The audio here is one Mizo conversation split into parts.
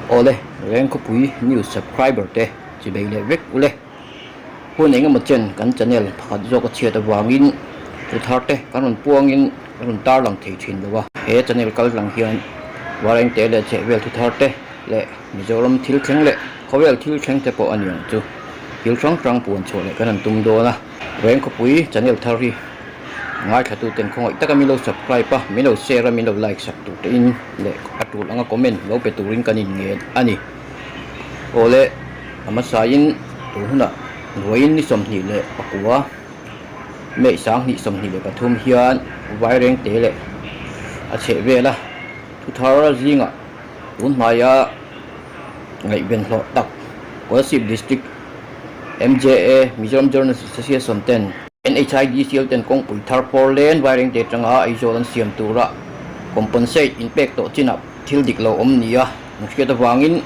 Awle, Rengkhawpui News subscriber te chi bei leh vek ule. Hun engemaw chen kan channel pakhat zawk a chhiat avangin thu thar te kan rawn puangin kan rawn tarlang thei thin lo a. He channel kal tlang hian Varengte leh chhehvel thu thar te leh Mizoram thil thleng leh khawvel thil thleng te pawh a ni ang chu. Thil hrang hrang puan chhuah leh kan han tum dawn a. Rengkhawpui channel thar hi ngaithla ten khawngaih taka min lo subscribe a, min lo share a, min lo like sak tur te in leh a tul anga comment lo pe turin kan inngen a ni. Awle a hmasain tun hunah vawiin ni 29 May 2023 hian Vairengte leh a chheh vela thu thar zingah tun hmaia ngaihven hlawh tak Kolasib District MJA Mizoram Journalist Association ten NHIDCL ten kawngpui thar pawr len Vairengte atanga Aizawl an siam tura compensate inpek tawh chinah thil dik lo awm nia an hriat avangin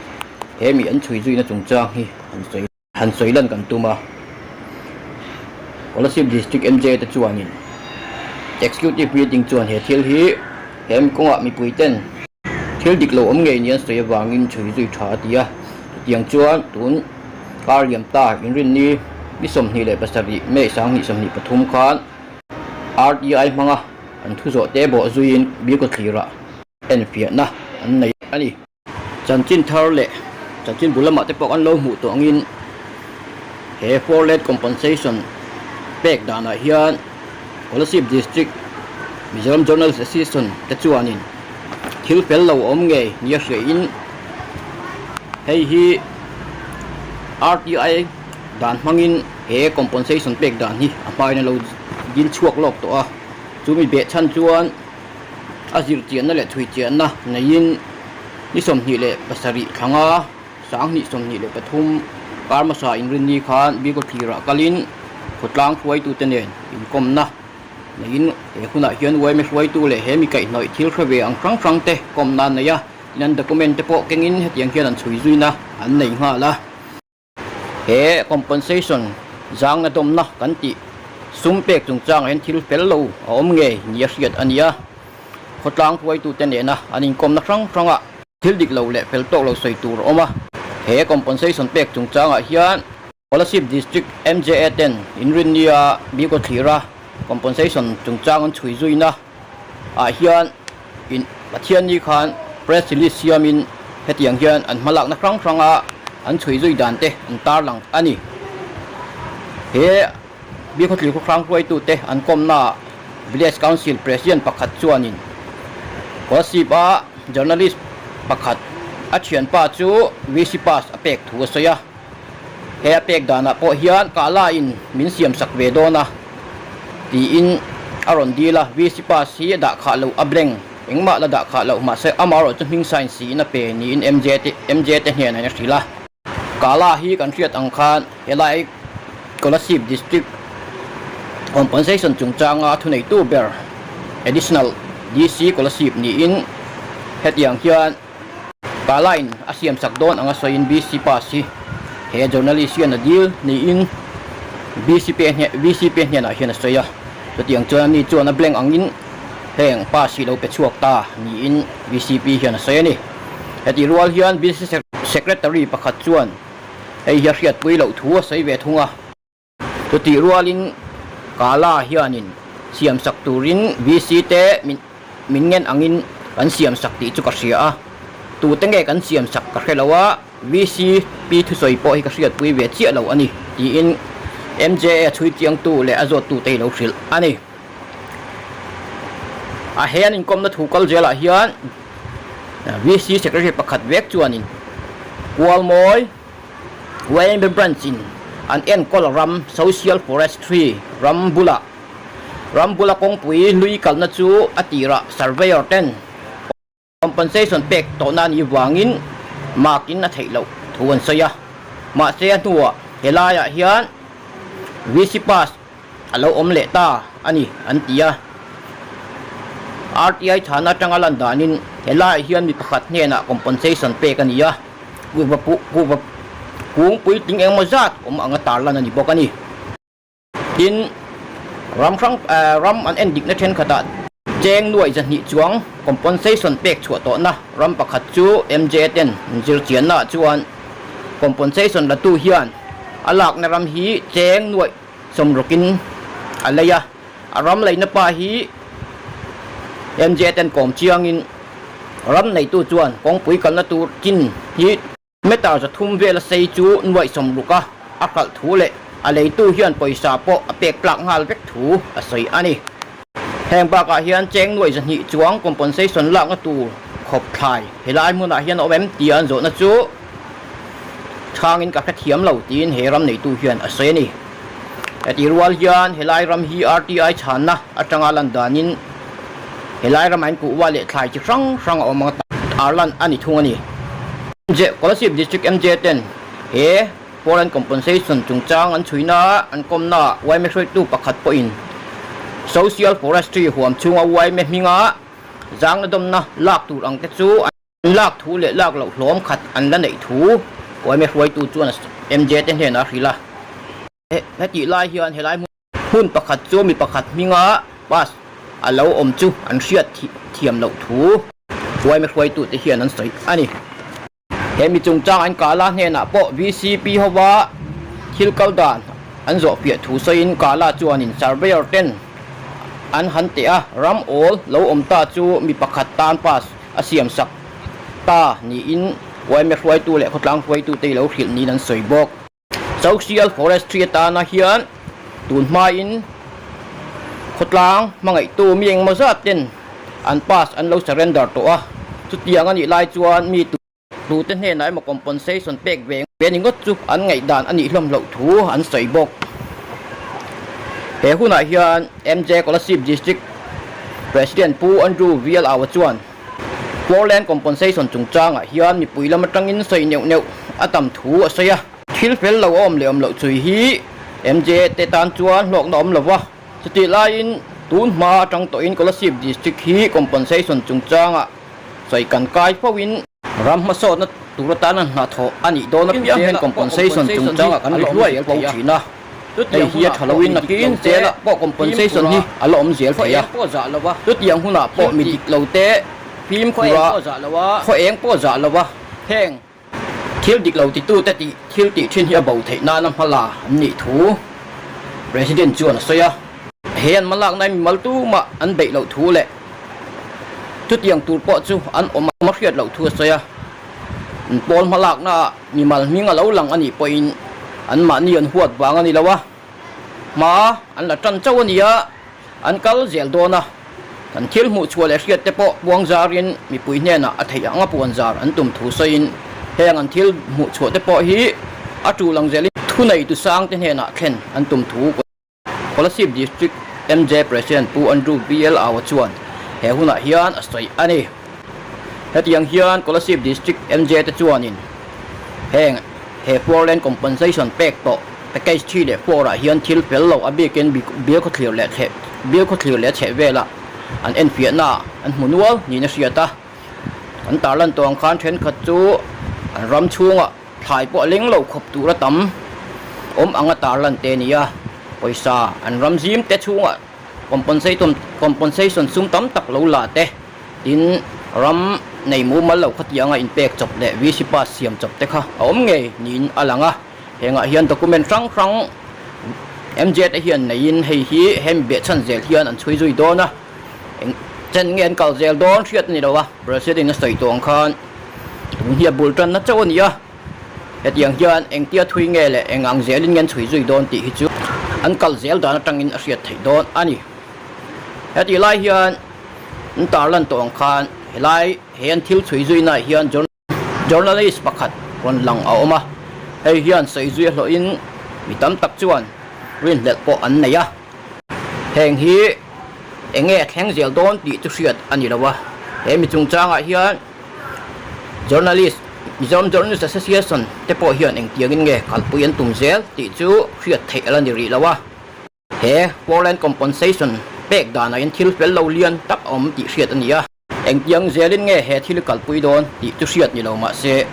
he mi an chhui zuina chungchang hi han sawi han sawi lan kan tum a. Kolasib District MJ te chuanin Executive Meeting chuan he thil hi he mi kawngah mipui ten thil dik lo awm ngei nia an sawi avangin chhui zui tha a ti a. Chutiang chuan tun kar liam ta inrinni ni 27 May 2023 khan RTI hmanga an thu zawh te bawh zuiin Bikawthlirah enfiahna an nei a ni. Chanchin thar leh chanchin bul lamah te pawh kan lo hmuh tawh angin he four lane compensation pek danah hian Kolasib District Mizoram Journalist Association te chuanin thil fel lo awm ngei nia hriain hei hi RTI dan hmangin he compensation pek dan hi a hmain a lo dil chhuak lawk tawh a, chumi behchhan chuan A zirchianna leh chhuichianna neiin ni 27 thlanga 2023 kar hmasa inrinni khan Bikawthlirah kalin khawtlang hruaitute nen inkawmna neiin he hunah hian yma hruaitu leh he mi kaihhnawih thil hre ve ang hrang hrangte kawmna an nei a, tin an document te pawh kengin hetiang hian an chhui zuina an nei nghal a. He compensation zangna dawmna kan tih sum pek chungchangah hian thil fel lo a awm ngei ni a hriat a ni a. Khawtlang hruaitute nena an inkawmna hrang hrangah thil dik lo leh fel tawk lo sawi tur a awm a. He compensation pek chungchangah hian Kolasib District MJA ten inrinnia Bikawthlira compensation chungchang an chhui zuina ah hian in Pathianni khan press release siamin hetiang hian an hmalakna hrang hranga an chhui zui dan te an tarlang a ni. He Bikhawthlir khaw hrang hruaitute an kawmnaah Village Council President pakhat chuanin Kolasib a journalist pakhat a thianpa chu VC pass a pek thu a sawi a. He a pek danah pawh hian Kala in min siam sak ve dawn a tiin a rawn dil a, VC pass hi a dah khah loh a blank engmah la dah khah loh mahse amaherawh chu hming sign siin a pe niin MJ te MJ te hnenah in a hrilh a. Kala hi kan hriat ang khan helai Kolasib District Compensation chungchanga thuneitu ber Additional DC Kolasib niin hetiang hian Kalain a siamsak dawn anga sawiin BC pass hi he journalist hian a dil niin VCP hnenah hian a sawi a. Chutiang chuan ani chuan a blank angin heng pass hi lo pe chhuak ta niin VCP hian a sawi a ni. Hetih rual hian BC Secretary pakhat chuan hei hi a hriatpui loh thu a sawi ve thung a. Chutih rualin Kala hianin siamsak turin VC te min ngen angin kan siamsak tih chu ka hria a, tute nge kan siamsak ka hre lo a, VC pi thusawi pawh hi ka hriatpui ve chiah lo a ni tiin MJA chhui chiangtu leh a zawttute hi lo hrilh a ni. A he an inkawmna thu kal zelah hian VC Secretary pakhat vek chuanin Kualmawi, YMB Branch in an enkawl ram Social Forestry ram bulah ram bula kawngpui hlui kalna chu a tirah surveyor ten compensation pek tawhna a nih vangin mark in a theih loh thu an sawi a. Mahse a hnuah helaiah hian VC pass a lo awm leh ta a ni an ti a. RTI chhana atanga lan danin helaiah hian mi pakhat hnenah compensation pek a ni a, kuhva kuhva kung puitling engemaw zat awm anga tarlan a ni bawk a ni. Tin, ram hrang ram an en dikna thenkhatah cheng nuai 200 chuang. Compensation pek chhuah tawhna ram pakhat chu MJ ten zirchiannaah chuan compensation latu hian a lakna ram hi cheng nuaih sawmrukin a lei a, a ram leina pa hi MJ ten kawm chiangin ram neitu chuan kawngpui kalna tur chin hi Meter 300 vela sei chu nuaih 60 a a hralh thu leh a leitu hian pawisa pawh a pek tlak nghal vek thu a sawi a ni. Heng bakah hian cheng nuaih 200 chuang compensation lakna tur khawp thlai helai hmunah hian a awm em tia an zawhna chu chhangin ka hrethiam lo tiin he ram neitu hian a sawi a ni. Heti rual hian helai ram hi RTI chhanna atanga lan danin helai ramah hian kuhva leh thlai chi hrang hrang a awm ang tarlan a ni thung a ni. MJ Kolasib District MJ ten he Foreign Compensation chungchang an chhuina an kawmna yma hruaitu pakhat pawhin Social Forestry huam chhunga yma hminga zangna dawmna lak tur ang te chu an lak thu leh lak loh hlawm khat an la neih thu yma hruaitu chuan MJ te hnenah a hrilh a. Hetih lai hian helai hmun pakhat chu mi pakhat hminga pass a lo awm chu an hriat thiam loh thu yma hruaitute hian an sawi a ni. He mi chungchang an Kala hnenah pawh VCP hova thil kal dan an zawhfiah thu sawiin Kala chuanin surveyor ten an han teh a, ram awl lo awm ta chu mi pakhat tan pass a siam sak ta niin yma hruaitu leh khawtlang hruaitute i lo hrilh niin an sawi bawk. Social Forestry atana hian tun hmain khawtlang hmangaihtu mi engmaw zat ten an pass an lo surrender tawh a, chutiang a nih lai chuan mi tute hnenah emaw compensation pek ve ve ni ngawt chu an ngaihdan a nih hlawm loh thu an sawi bawk. He hunah hian MJ Kolasib District President Pu Andrew VL Aua chuan, Poor Land Compensation chungchangah hian mipui lam atangin sawi neuh neuh a tam thu a sawi a. Thil fel lo a awm leh awm loh chui hi MJ te tan chuan hlawkna awm lo va, chutih laiin tun hma atang tawhin Kolasib District hi compensation chungchangah sawi kan kai fo in, ram hmasawtna tur atana hnathawh a nih dawn apiang hian compensation chungchangah kan ri hluai fo thin a. Hei hi a tha loin nakin zelah pawh compensation hi a la awm zel thei a. Chutiang hunah pawh mi dik lo te fimkhur a, khaw eng pawh zah lo va, heng thil dik lo titu te tih thil tih thin hi a bo theih nana hma la an nih thu President chuan a sawi a. He an hmalakna hi mimal tumah an beih loh thu leh chutiang tur pawh chu an awm a hriat loh thu a sawi a. An pawl hmalaknaah Mimal hming a lo lang a nih pawhin anmahni an huat vang a ni lo a, hma an la tan chauh a ni a, an kal zel dawn a. Kan thil hmuh chhuah leh hriat te pawh puang zarin mipui hnenah a theih ang a puan zar an tum thu sawiin heng an thil hmuh chhuah te pawh hi a tul ang zelin thuneitu sang te hnenah thlen an tum thu Kolasib District MJ President Pu Andrew VL Aua chuan he hunah hian a sawi a ni. Hetiang hian Kolasib District MJ te chuanin heng he Poor Land Compensation pek tawh Package 3 leh 4 ah hian thil fel lo a bikin bial khawthlir leh bial khawthlir leh chheh velah an enfiahna an hmu nual niin a hriat a. An tarlan tawh ang khan thenkhat chu an ram chhungah Thlai pawh a leng lo khawp tur a tam awm anga tarlan te a ni a, pawisa an ram zim te chhungah compensation compensation sum tam tak lo la te, tin ram nei mumal lo khatianga inpek chawp leh VC pass siam chawp te kha a awm ngei niin a lang a, hengah hian document hrang hrang MJ te hian neiin hei hi hemi behchhan zel hian an chhui zui dawn a, eng chen nge an kal zel dawn hriat a ni lo a, President a sawi tawh ang khan. Tun hi a bul tanna chauh a ni a, hetiang hian engtia thui nge leh eng ang zelin nge an chhui zui dawn tih hi chu an kal zel dan atangin a hriat theih dawn a ni. Hetih lai hian an tarlan tawh ang khan helai he an thil chhui zuinaah hian journalist pakhat rawn lang a awm a, hei hian sawi zui a hlawhin mi tam tak chuan rinhlelh pawh an nei a. Heng hi eng nge a thleng zel dawn tih chu hriat a ni lo a, he mi chungchangah hian Journalist, Mizoram Journalist Association te pawh hian engtiangin nge kalpui an tum zel tih chu hriat theih a la ni rih lo a. He Foreign Compensation pek danah hian thil fel lo lian tak a awm tih hriat a ni a. Engtiang zelin nge he thil kalpui dawn tih chu hriat ni lo mah se,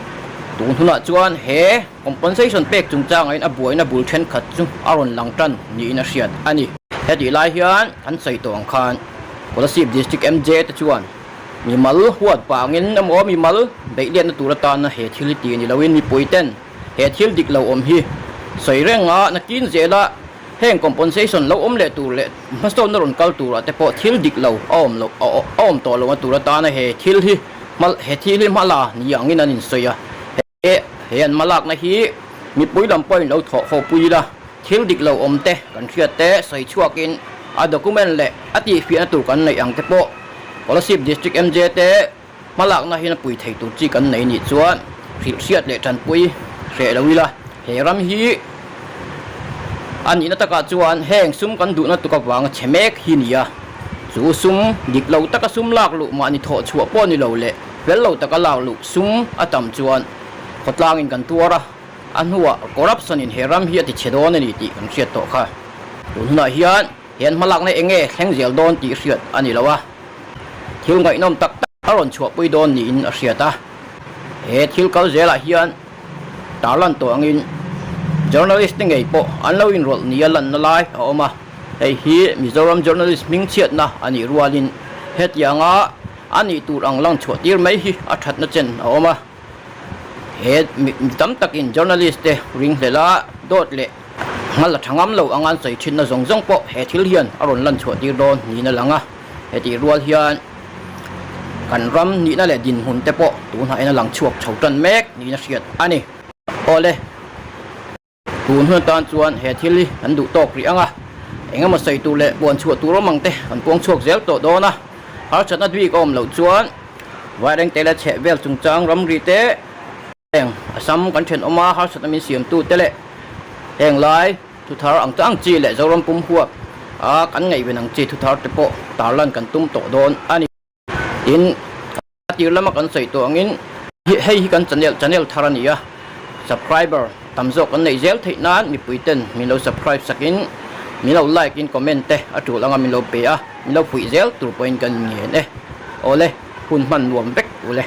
tun hunah chuan he compensation pek chungchangah hian a buaina bul thenkhat chu a rawn lang tan niin a hriat a ni. Hetih lai hian kan sawi tawh ang khan Kolasib District MJ te chuan. Mimal huat vangin emaw mimal beihliatna tur atana he thil hi ti ni loin mipui ten he thil dik lo awm hi sawi reng a, nakin zela heng compensation lo awm leh tur leh hmasawnna rawn kal turah te pawh thil dik lo a awm loh a awm tawh lohna tur atana he thil hi he thil hi hmala ni angin an insawi a. He he an hmalakna hi mipui lam pawhin lo thawh ho pui ila, thil dik lo awm te kan hriat te sawi chhuakin a document leh a tihfiahna tur kan neih ang te pawh Kolasib District MJ te hmalakna hian a pui thei tur chi kan nei nih chuan hrilh hriat leh tanpui hreh lo ila, he ram hi a nihna takah chuan heng sum kan duhna tuk avanga chhe mek hi nia, chu sum dik lo taka sum lak luh mahni thawh chhuah pawh ni lo leh Fel lo taka lak luh sum a tam chuan khawtlangin kan tuar a, a hnuah corruption in he ram hi a ti chhe dawn a ni tih kan hriat tawh kha. Tun hunah hian he an hmalakna eng nge thleng zel dawn tih hriat a ni lo a, thil ngaihnawm tak tak a rawn chhuahpui dawn niin a hriat a. He thil kal zelah hian tarlan tawh angin journalist te ngei pawh an lo inrawlh nia lanna lai a awm a, hei hi Mizoram journalist hmingchhiatna a nih rualin hetianga A nih tur ang lang chhuah tir mai hi a thatna chen a awm a. He mi tam takin journalist te ringhlel a, dawt leh nghal a tha ngam lo anga an sawi thinna zawng zawng pawh he thil hian a rawn lan chhuah tir dawn niin a lang a. Hetih rual hian kan ram nihna leh dinhmun te pawh tunah-in a lang chhuak chho tan mek niin a hriat a ni. Awle. Tun hun atan chuan he thil hi kan duh tawk rih ang a, eng emaw sawi tur leh puan chhuah tur awm ang te kan puang chhuak zel tawh dawn a. Harsatna bik a awm loh chuan Vairengte leh chheh vel chungchang ramri te, heng Assam kan thenawm a harsatna min siamtu te leh heng lai thuthar ang chang chi leh Zoram pum huap a kan ngaihven ang chi thuthar te pawh tarlan kan tum tawh dawn a ni. Tin, a tir lama kan sawi tawh angin hei hi kan channel channel thar a ni a, subscriber tam zawk kan neih zel theih nan mipui ten min lo subscribe sakin min lo like in comment te a tul anga min lo pe a, min lo fuih zel tur pawhin kan inngen e. Awle, hun hman nuam vek ule.